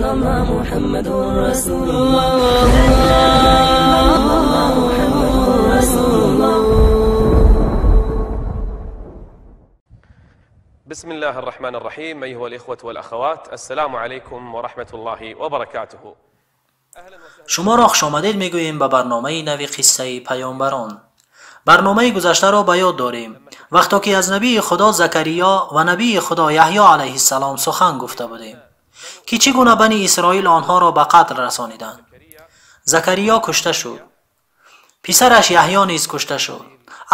إلا الله محمد رسول الله لا إله إلا الله محمد رسول الله. بسم الله الرحمن الرحيم. أيها الإخوة والأخوات، السلام عليكم ورحمة الله وبركاته. Шуморо хушомадед мегӯем ба барномаи нави қиссаи паёмбарон. Барномаи гузаштаро ба ёд дорем, вақто ки аз набии Худо Закариё ва набии Худо Яҳё алайҳиссалом сухан гуфта будем, ки чӣ гуна бани Исроил онҳоро ба қатл расониданд. Закариё кушта шуд, писараш Яҳё низ кушта шуд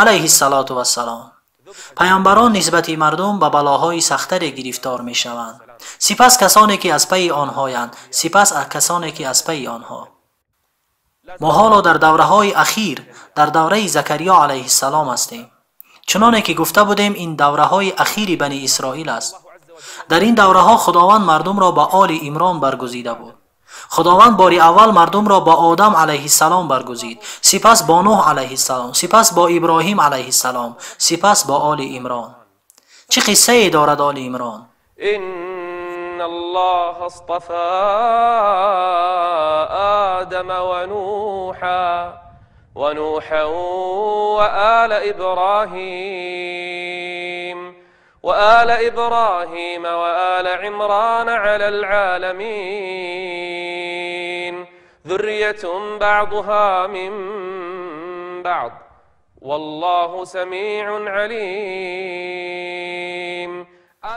алайҳиссалоту вассалом. Паёмбарон нисбати мардум ба балоҳои сахтаре гирифтор мешаванд, сипас касоне ки аз пайи онҳоянд, сипас касоне ки аз пайи онҳо. Мо ҳоло дар давраҳои ахир, дар давраи Закариё алайҳиссалом ҳастем. Чуноне ки гуфта будем, ин давраҳои ахири бани Исроил аст. Дар ин давраҳо Худованд мардумро ба Оли Имрон баргузида буд. Худованд бори аввал мардумро ба Одам алайҳиссалом баргузид, сипас бо Нӯҳ алайҳиссалом, сипас бо Иброҳим алайҳиссалом, сипас бо Оли Имрон. Чӣ қиссае дорад Оли Имрон? إن الله اصطفى آدم ونوحا وآل إبراهيم وآل عمران على العالمين، ذرية بعضها من بعض، والله سميع عليم.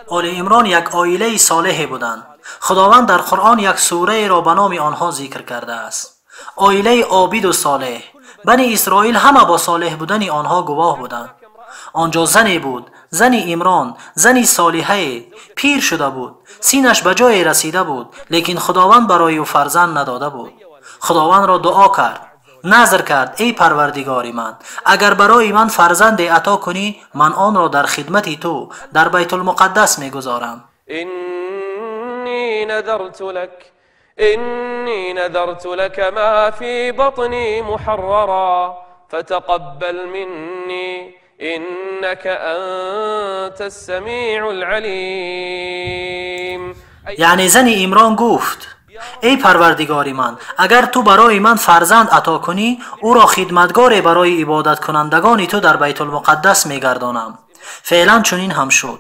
Оли Имрон як оилаи солеҳе буданд. Худованд дар Қуръон як сураеро ба номи онҳо зикр кардааст. Оилаи обиду солеҳ. Бани Исроил ҳама бо солеҳ будани онҳо гувоҳ буданд. Он ҷо зане буд, зани Имрон, зани солиҳае, пир шуда буд, синаш ба ҷое расида буд, лекин Худованд барои ӯ фарзанд надода буд. Худовандро дуо кард, назр кард: эй Парвардигори ман, агар барои ман фарзанде ато кунӣ, ман онро дар хидмати ту дар Байтулмуқаддас мегузорам. إني نذرت لك ما في بطني محررا فتقبل مني إنك أنت السميع العليم. یعنی زن ایمران گفت: ای پروردگار من، اگر تو برای من فرزند عطا کنی، او را خدمتگار برای عبادت کنندگان تو در بیت المقدس میگردانم. فعلا چنین هم شد.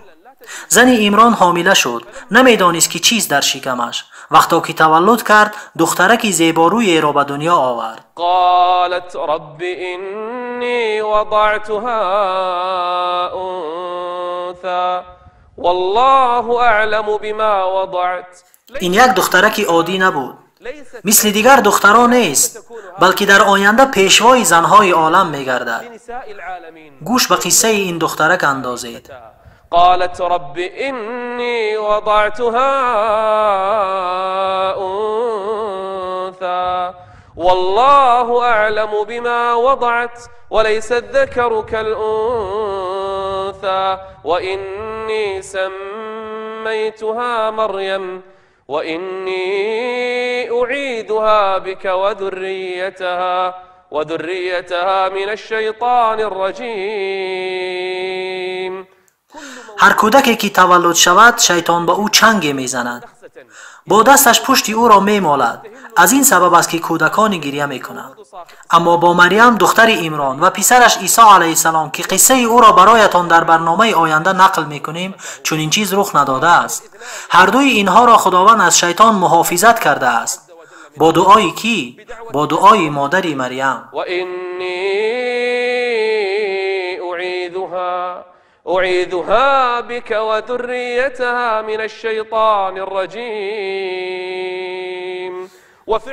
زن ایمران حامله شد، نمیدانست که چیز در شکمش. وقتا که تولد کرد، دخترک زیبارویی را به دنیا آورد. قالت رب إني وضعتها أنثى والله أعلم بما وضعت. این یک دخترک عادی نبود، مثل دیگر دختران نیست، بلکه در آینده پیشوای زنهای عالم میگردد. گوش به قصه این دخترک اندازید. قالت رب إني وضعتها أنثى والله أعلم بما وضعت وليس الذكر كالأنثى وإني سميتها مريم وإني أعيدها بك وذريتها من الشيطان الرجيم. هر کودکی که تولد شود، شیطان به او چنگ میزند، با دستش پشت او را میمالد. از این سبب است که کودکان گریه میکنند. اما با مریم دختر ایمران و پسرش عیسی علیه السلام که قصه او را برایتان در برنامه آینده نقل میکنیم، چنین چیز رخ نداده است. هر دوی اینها را خداوند از شیطان محافظت کرده است. با دعای کی؟ با دعای مادر مریم. أعيذها بك وذريتها من الشيطان الرجيم.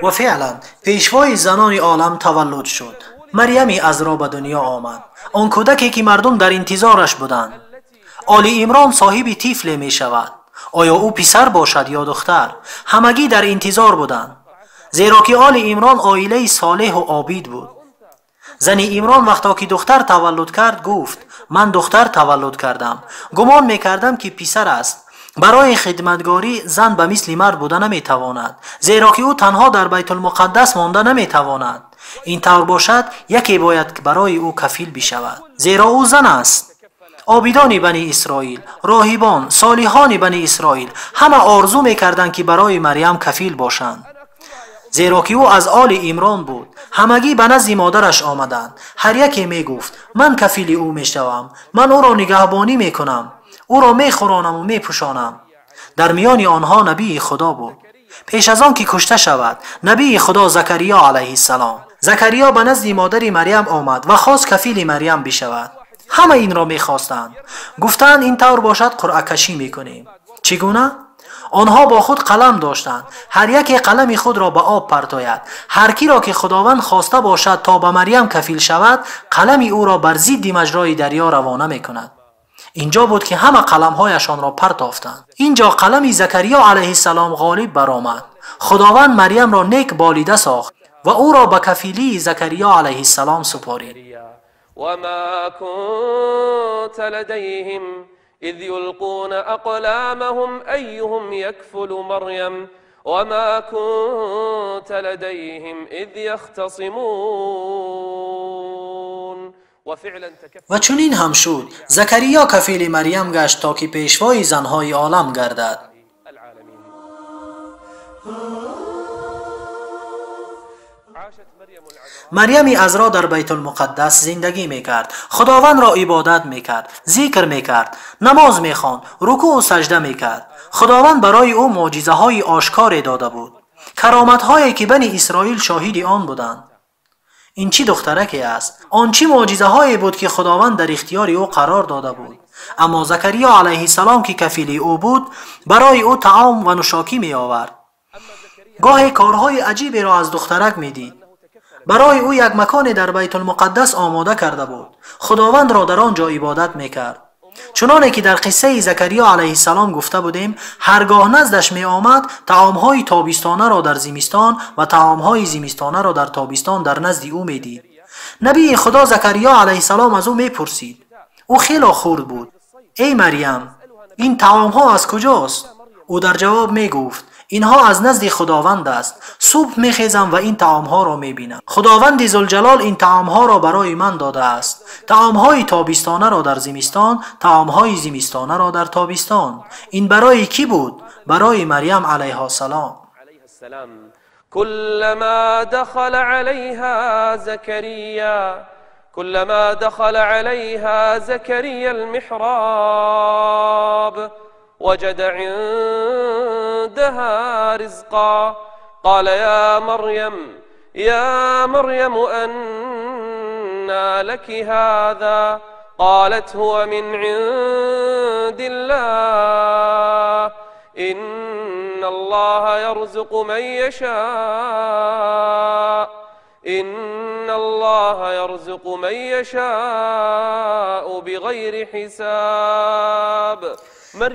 و فعلا پیشوای زنان عالم تولد شد. مریم عذرا به دنیا آمد، آن کودکی که مردم در انتظارش بودند. آل ایمران صاحب طفل می شود. آیا او پسر باشد یا دختر؟ همگی در انتظار بودند، زیرا که آل ایمران عائله صالح و عابد بود. زن ایمران وقتا که دختر تولد کرد گفت: من دختر تولد کردم، گمان میکردم که پسر است. برای خدمتگاری زن به مثل مرد بوده نمیتواند، زیرا که او تنها در بیت المقدس مانده نمیتواند. این طور باشد یکی باید برای او کفیل بشود، زیرا او زن است. Обидони Бани Исроил, роҳибон, солиҳони Бани Исроил ҳама орзу мекарданд, ки барои Марьям кафил бошанд, зеро ки ӯ аз оли Имрон буд. Ҳамагӣ ба назди модараш омаданд. Ҳар яке мегуфт: ман кафили ӯ мешавам, ман ӯро нигаҳбонӣ мекунам, ӯро мехӯронаму мепӯшонам. Дар миёни онҳо набии Худо буд. Пеш аз он ки кушта шавад, набии Худо Закариё алайҳиссалом. Закариё ба назди модари Марьям омад ва хост кафили Марьям бишавад. Ҳама инро мехостанд. Гуфтанд: ин тавр бошад, қуръакашӣ мекунем. Чӣ гуна? Онҳо бо худ қалам доштанд. Ҳар яке қалами худро ба об партояд. Ҳар киро ки Худованд хоста бошад то ба Марьям кафил шавад, қалами ӯро бар зидди маҷрои дарё равона мекунад. Инҷо буд ки ҳама қаламҳояшонро партофтанд. Инҷо қалами Закариё алайҳиссалом ғолиб баромад. Худованд Марьямро нек болида сохт ва ӯро ба кафилии Закариё алайҳиссалом супорид. وما كنت لديهم إذ يلقون أقلامهم أيهم يكفل مريم وما كنت لديهم إذ يختصمون. وفعلا تكفل و چنین هم شد. زکریا کفیل مریم گشت تا که پیشوای زنهای عالم گردد. العالمين. عاشت مريم العذراء مریم عذرا در بیت المقدس زندگی میکرد. خداوند را عبادت میکرد، ذکر میکرد، نماز میخواند، رکوع و سجده میکرد. خداوند برای او معجزه های آشکار داده بود، کرامت هایی که بنی اسرائیل شاهد آن بودند. این چی دخترکی است؟ آن چی معجزه هایی بود که خداوند در اختیار او قرار داده بود. اما زکریا علیه السلام که کفیل او بود، برای او طعام و نوشاکی می آورد. گاهی کارهای عجیبی را از دخترک میدید. برای او یک مکان در بیت المقدس آماده کرده بود. خداوند را در آنجا عبادت میکرد. چنانه که در قصه زکریا علیه السلام گفته بودیم، هرگاه نزدش می آمد طعامهای تابستانه را در زمستان و طعامهای زمستانه را در تابستان در نزد او میدید. نبی خدا زکریا علیه السلام از او میپرسید. او خیلی خرد بود. ای مریم، این طعامها از کجاست؟ او در جواب میگفت: اینها از نزد خداوند است. صبح میخیزم و این طعامها را میبینم. خداوند ذوالجلال این طعامها را برای من داده است. طعامهای تابستانه را در زمستان، طعامهای زمستانه را در تابستان. این برای کی بود؟ برای مریم علیها السلام. عليها السلام. كلما دخل عليها زكريا كلما دخل عليها زكريا المحراب وجد عندها رزقا قال يا مريم يا مريم أنى لك هذا قالت هو من عند الله إن الله يرزق من يشاء إن الله يرزق من يشاء بغير حساب.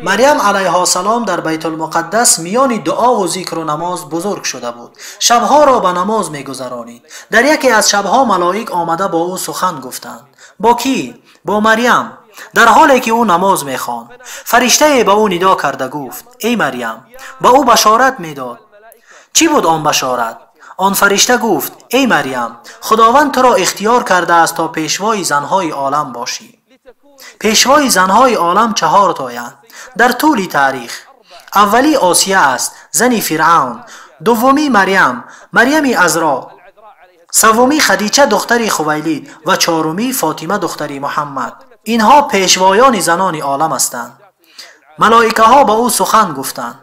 مریم علیها السلام در بیت المقدس میان دعا و ذکر و نماز بزرگ شده بود. شبها را به نماز میگذرانید. در یکی از شبها ملائک آمده با او سخن گفتند. با کی؟ با مریم. در حالی که او نماز میخواند، فرشته به او ندا کرده گفت: ای مریم. به او بشارت میداد. چی بود آن بشارت؟ آن فرشته گفت: ای مریم، خداوند تو را اختیار کرده است تا پیشوای زنهای عالم باشی. پیشوای زنهای عالم 4 تایند در طول تاریخ. اولی آسیه است، زن فرعون. دومی مریم، مریم عذرا. سومی خدیجه دختر خویلید و چهارمی فاطمه دختر محمد. اینها پیشوایان زنان عالم هستند. ملائکه ها با او سخن گفتند.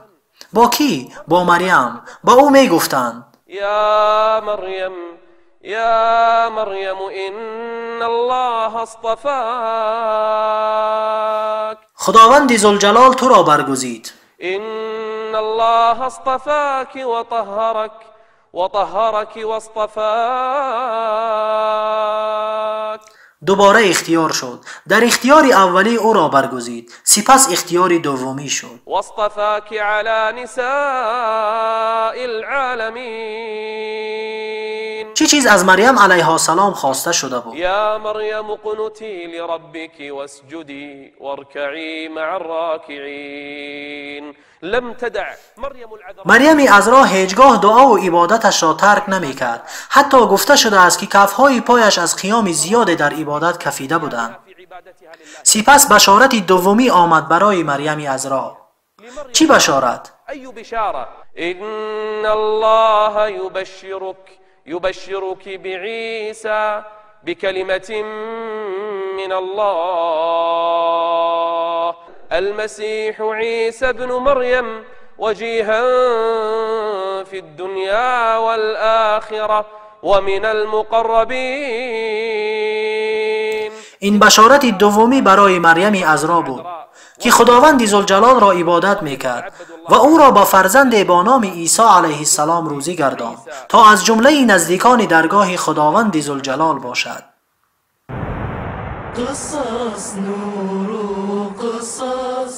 با کی؟ با مریم. با او می گفتند: يا مريم يا مريم إن الله اصطفاك خداوند ذوالجلال تو را برگزید. إن الله اصطفاك وطهرك وطهرك واصطفاك. دوباره اختیار شد. در اختیار اولی او را برگزید، سپس اختیار دومی شد. واصطفاك على نساء العالمين. چه چیز از مریم علیها السلام خواسته شده بود؟ يا مريم اقنتي لربك واسجدي واركعي مع الراكعين. لم تدع مريم العذراء مریم عذرا هیچگاه دعا و عبادتش را ترک نمی کرد. حتی گفته شده است که کفهای پایش از قیام زیاد در عبادت کفیده بودند. في Сипас башорати дуввумӣ омад барои Марьями Азро. Чӣ башорат? أي بشارة؟ إن الله يبشرك بعيسى بكلمة من الله المسيح عيسى ابن مريم وجيها في الدنيا والآخرة ومن المقربين. ин башорати дуввумӣ барои Марьями Азро буд, ки Худованди Зулҷалолро ибодат мекард ва ӯро ба фарзанде бо номи Исо алайҳиссалом рӯзӣ гардонд, то аз ҷумлаи наздикони даргоҳи Худованди Зулҷалол бошад. قصص نور قصص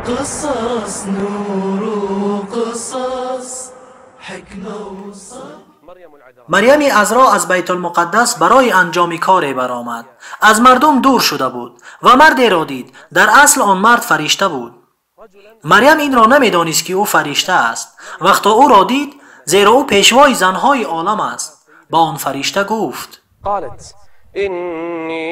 قصص نور قصص حكمة وصبر. Марьями Азро аз Байтулмуқаддас барои анҷоми коре баромад. Аз мардум дур шуда буд ва мардеро дид. Дар асл он мард фаришта буд. Марьям инро намедонист, ки ӯ фаришта аст. Вақто ӯро дид, зеро ӯ пешвои занҳои олам аст, ба он фаришта гуфт: قالت إني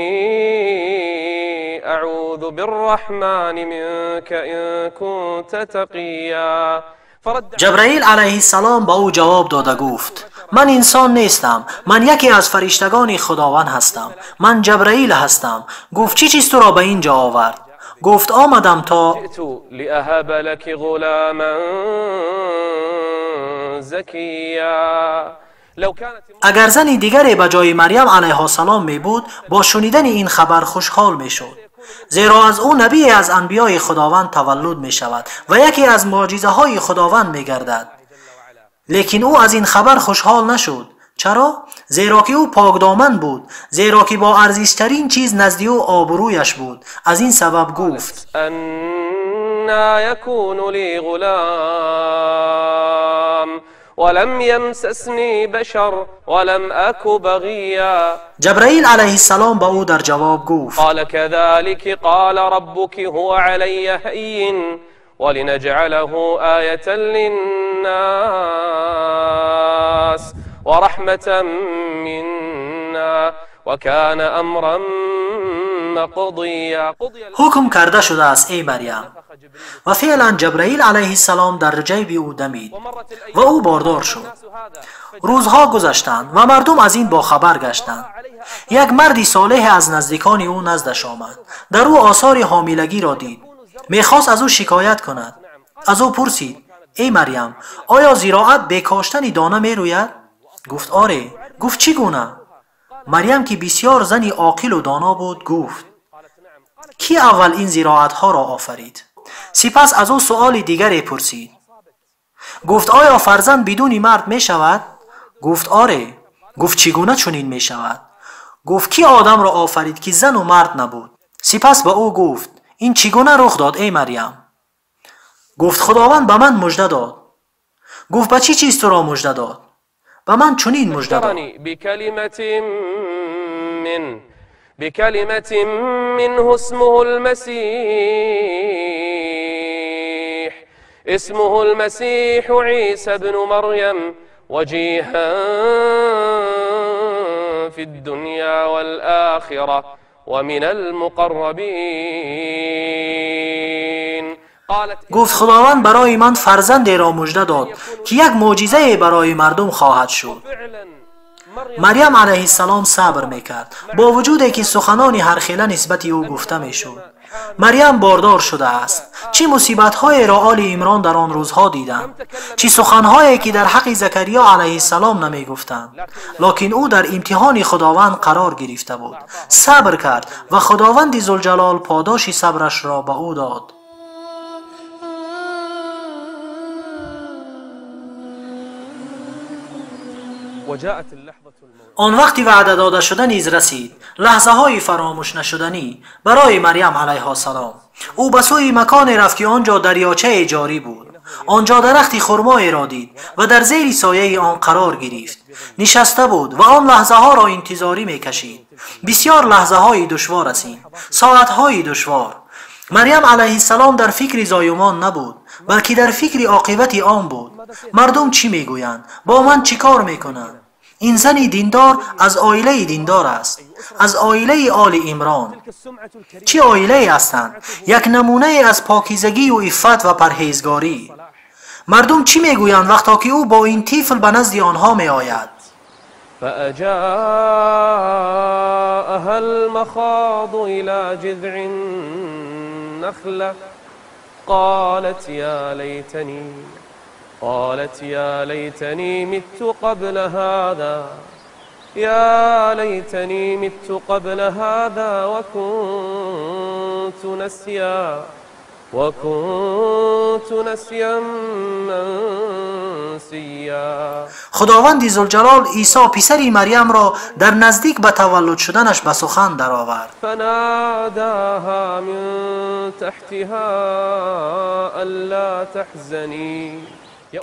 أعوذ بالرحمن منك إن كنت تقيا. فرد Ҷабраил алайҳиссалом ба ӯ ҷавоб дода гуфт: ман инсон нестам, ман яке аз фариштагони Худованд ҳастам, ман Ҷабраил ҳастам. Гуфт: чӣ чиз туро ба ин ҷо овард? Гуфт: омадам то جئت لأهب لك غلاما زكيا. لو كانت Агар зани дигаре ба ҷои Марьям алайҳиссалом мебуд, бо шунидани ин хабар хушҳол мешуд, зеро аз ӯ набие аз анбиёи Худованд таваллуд мешавад ва яке аз муъҷизаҳои Худованд мегардад. Лекин ӯ аз ин хабар хушҳол нашуд. Чаро? Зеро ки ӯ покдоман буд, зеро ки бо арзиштарин чиз назди ӯ обрӯяш буд. Аз ин сабаб гуфт: أنا يكون لي غلام ولم يمسسني بشر ولم أك بغيا. Ҷабраил алайҳиссалом ба ӯ дар ҷавоб гуфт: قال كذلك قال ربك هو علي هين ولنجعله آية للناس ورحمة منا وكان أمرا مقضيا. قضي Ҳукм карда шудааст, эй Марьям. Ва феълан Ҷабраил алайҳиссалом дар ҷайби ӯ дамид ومرت الأيام ва ӯ бордор шуд. الناس هذا Рӯзҳо гузаштанд ва мардум аз ин бохабар гаштанд. Як марди солеҳе аз наздикони ӯ наздаш омад. Дар ӯ осори ҳомилагиро дид. Мехост аз ӯ шикоят кунад. Аз ӯ пурсид: эй Марьям, оё зироат бе коштани дона мерӯяд? Гуфт: оре. Гуфт: чӣ гуна? Марьям, ки бисёр зани оқилу доно буд, гуфт: кӣ аввал ин зироатҳоро офарид? Сипас аз ӯ суоли дигаре пурсид. Гуфт: оё фарзанд бидуни мард мешавад? Гуфт: оре. Гуфт: чӣ гуна чунин мешавад? Гуфт: кӣ одамро офарид, ки зану мард набуд? Сипас ба ӯ гуфт: ин чӣ гуна рух дод, эй Марьям? Гуфт: Худованд ба ман мужда дод. Гуфт: ба чӣ чиз туро мужда дод? Ба ман чунин мужда дод. بشرني بكلمة منه اسمه المسيح عيسى ابن مريم وجيها في الدنيا والآخرة ومن المقربين. قالت Гуфт: Худованд барои ман фарзандеро мужда дод, ки як муъҷизае барои мардум хоҳад шуд. فعلا مريم Марьям алайҳиссалом сабр мекард, бо вуҷуде ки суханони ҳархела нисбати ӯ гуфта мешуд. Марьям бордор шудааст. Чӣ мусибатҳоеро Оли Имрон дар он рӯзҳо диданд, чӣ суханҳое ки дар ҳаққи Закария алайҳиссалом намегуфтанд. Локин ӯ дар имтиҳони Худованд қарор гирифта буд, сабр кард ва Худованди Зулҷалол подоши сабрашро ба ӯ дод. وجاءت اللحظة الموعودة. Он вақти ваъда дода шуда низ расид, лаҳзаҳои фаромӯшнашуданӣ барои Марьям алайҳиссалом. Ӯ ба сӯи маконе рафт, ки он ҷо дарёчае ҷорӣ буд. Он ҷо дарахти хурмоеро дид ва дар зери сояи он қарор гирифт. Нишаста буд ва он лаҳзаҳоро интизорӣ мекашид. Бисёр лаҳзаҳои душвор аст ин, соатҳои душвор. Марьям алайҳиссалом дар фикри зоюмон набуд, балки дар фикри оқибати он буд. Мардум чӣ мегӯянд? Бо ман чӣ кор мекунанд? Ин зани диндор аз оилаи диндор аст. аз оилаи Оли Имрон. Чӣ оилае ҳастанд? Як намунае аз покизагию иффат ва парҳезгорӣ. Мардум чӣ мегӯянд вақто ки ӯ бо ин тифл ба назди онҳо меояд? فأجاءها المخاض إلى جذع النخلة قالت يا ليتني مت قبل هذا يا ليتني مت قبل هذا وكنت نسيا منسيا. Худованди Зулҷалол Исо писари Марьямро дар наздик ба таваллуд шуданаш ба сухан даровард. فناداها من تحتها ألا تحزني.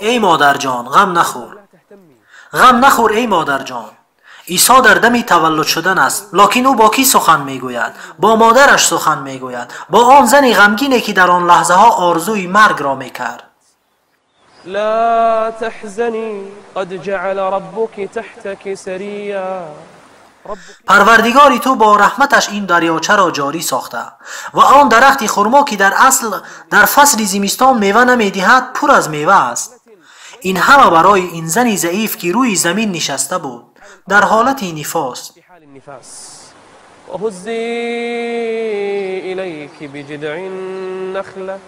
Эй модарҷон, ғам нахӯр, ғам нахӯр, эй модарҷон. Исо дар дами таваллуд шудан аст, локин ӯ бо кӣ сухан мегӯяд? Бо модараш сухан мегӯяд, бо он зани ғамгине ки дар он лаҳзаҳо орзуи маргро мекард. لا تحزني قد جعل ربك تحتك سريا. Парвардигори ту бо раҳматаш ин дарёчаро ҷорӣ сохта ва он дарахти хурмо ки дар асл дар фасли зимистон мева намедиҳад пур аз мева аст. Ин ҳама барои ин зани заиф ки рӯи замин нишаста буд дар ҳолати нифос. وهزي إليك بجذع النخلة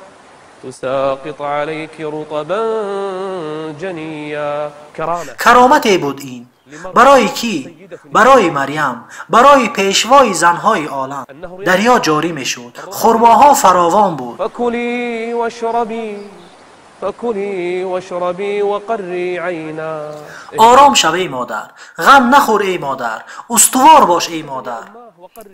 تساقط عليك رطبا جنيا. Каромате буд ин барои кӣ? Барои Марьям, барои пешвои занҳои олам. Дарё ҷорӣ мешуд, хурмоҳо фаровон буд. فكلي واشربي وقري عينا. Ором шав, эй модар, ғам нахӯр, эй модар, устувор бош, эй модар.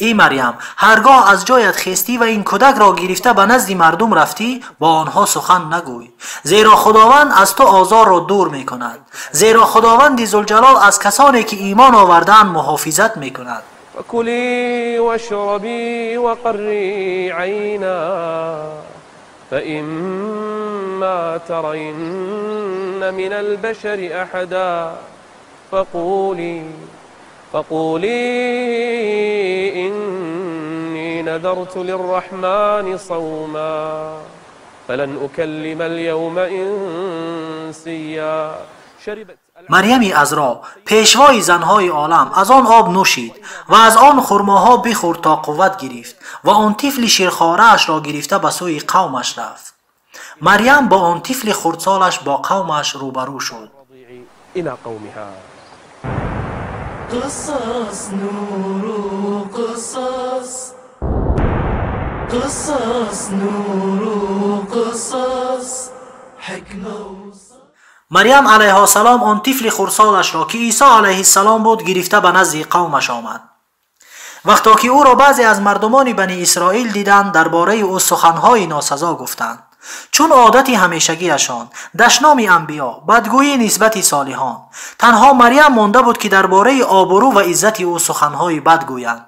Эй Марьям, ҳар гоҳ аз ҷоят хестӣ ва ин кӯдакро гирифта ба назди мардум рафтӣ, бо онҳо сухан нагӯй, зеро Худованд аз ту озорро дур мекунад, зеро Худованди Зулҷалол аз касоне ки имон овардаанд муҳофизат мекунад. فكلي واشربي وقري عينا فإما ترين من البشر أحدا فقولي إني نذرت للرحمن صوما فلن أكلم اليوم إنسيا. Марьями Азро, пешвои занҳои олам, аз он об нӯшид ва аз он хурмоҳо бихӯрд то қувват гирифт ва он тифли ширхораашро гирифта ба сӯи қавмаш рафт. Марьям бо он тифли хурдсолаш бо қавмаш рӯбарӯ шуд. قصص نور قصص قصص نور قصص حكمة. Марьям алайҳиссалом он тифли хурдсолашро ки Исо алайҳиссалом буд гирифта ба назди қавмаш омад. Вақто ки ӯро баъзе аз мардумони Бани Исроил диданд, дар бораи ӯ суханҳои носазо гуфтанд, чун одати ҳамешагиашон, дашноми анбиё, бадгӯӣ нисбати солиҳон. Танҳо Марьям монда буд ки дар бораи обрӯ ва иззати ӯ суханҳои бад гӯянд.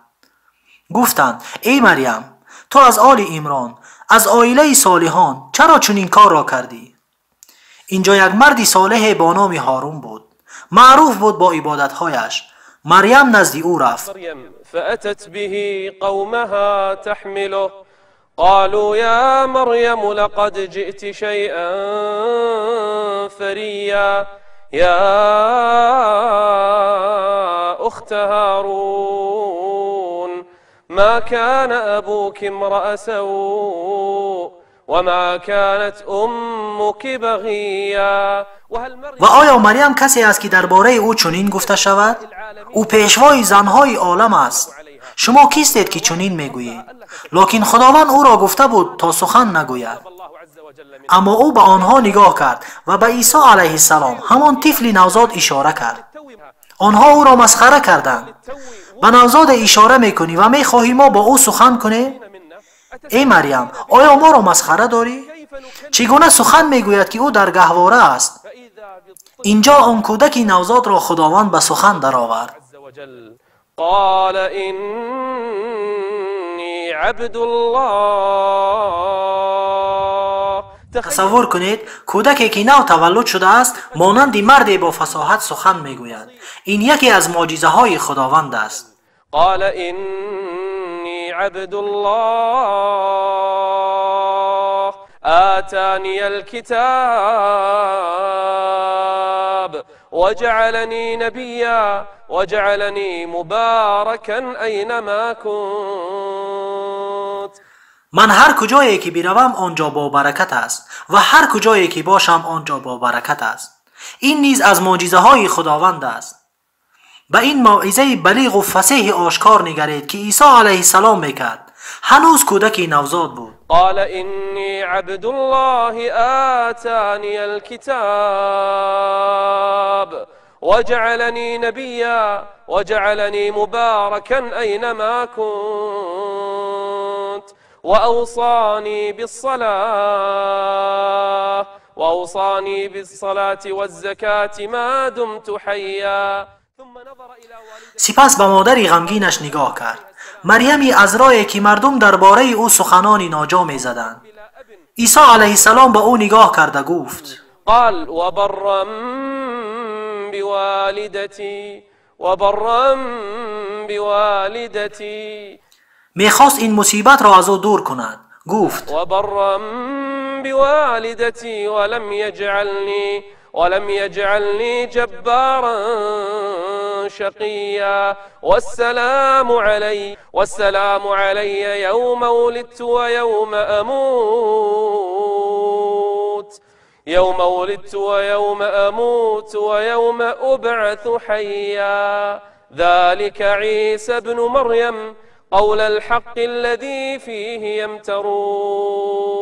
Гуфтанд: эй Марьям, ту аз Оли Имрон, аз оилаи солиҳон, чаро чунин корро кардӣ? Инҷо як марди солеҳе бо номи Ҳорун буд, маъруф буд бо ибодатҳояш. Марьям назди ӯ рафт. فأتت به قومها تحمله قالوا يا مريم لقد جئت شيئا فريا يا أخت هارون ما كان أبوك امرأ سوء وما كانت أمك بغيا. Ва оё Марьям касе аст ки дар бораи ӯ чунин гуфта шавад? Ӯ пешвои занҳои олам аст. Шумо кистед ки чунин мегӯед? Локин Худованд ӯро гуфта буд то сухан нагӯяд. Аммо ӯ ба онҳо нигоҳ кард ва ба Исо алайҳиссалом, ҳамон тифли навзод, ишора кард. Онҳо ӯро масхара карданд. Ба навзоде ишора мекунӣ ва мехоҳӣ мо бо ӯ сухан кунем? Эй Марьям, оё моро масхара дорӣ? Чӣ гуна сухан мегӯяд ки ӯ дар гаҳвора аст? Инҷо он кӯдаки навзодро Худованд ба сухан даровард. قال إني عبد الله. Тасаввур кунед, кӯдаке ки нав таваллуд шудааст, монанди марде бо фасоҳат сухан мегӯяд. Ин яке аз мӯъҷизаҳои Худованд аст. قال إني عبد الله آتاني الكتاب وجعلني نبيا وجعلني مباركا أينما كنت. من هر کجایی که بروم آنجا با برکت است و هر کجایی که باشم آنجا با برکت است. این نیز از معجزه های خداوند است. به این موعظه بلیغ و فصیح آشکار نگرید که عیسی علیه السلام میکرد. هنوز کودکی نوزاد بود. قال إني عبد الله آتاني الكتاب وجعلني نبيا وجعلني مباركا أينما كنت وأوصاني بالصلاة والزكاة ما دمت حيا. سپس به مادر غمگینش نگاه کرد، مریمی عذرایی که مردم درباره او سخنان ناجا میزدند. عیسی علیه السلام به او نگاه کرده گفت: قال وبرا بوالدتي وبرا بوالدتي. میخواست این مصیبت را از او دور کند. گفت: وبرا بوالدتي ولم يجعلني جبارا شقيا والسلام علي يوم ولدت ويوم أموت ويوم أبعث حيا. ذلك عيسى ابن مريم قول الحق الذي فيه يمترون.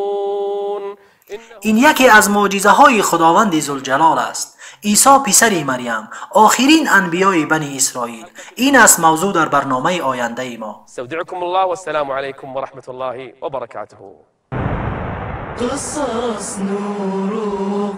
این یکی از معجزه های خداوند ذوالجلال است. عیسی پسر مریم، آخرین انبیای بنی اسرائیل. این است موضوع در برنامه آینده ما. استودعكم الله والسلام علیکم و رحمة الله و برکاته. قصص نور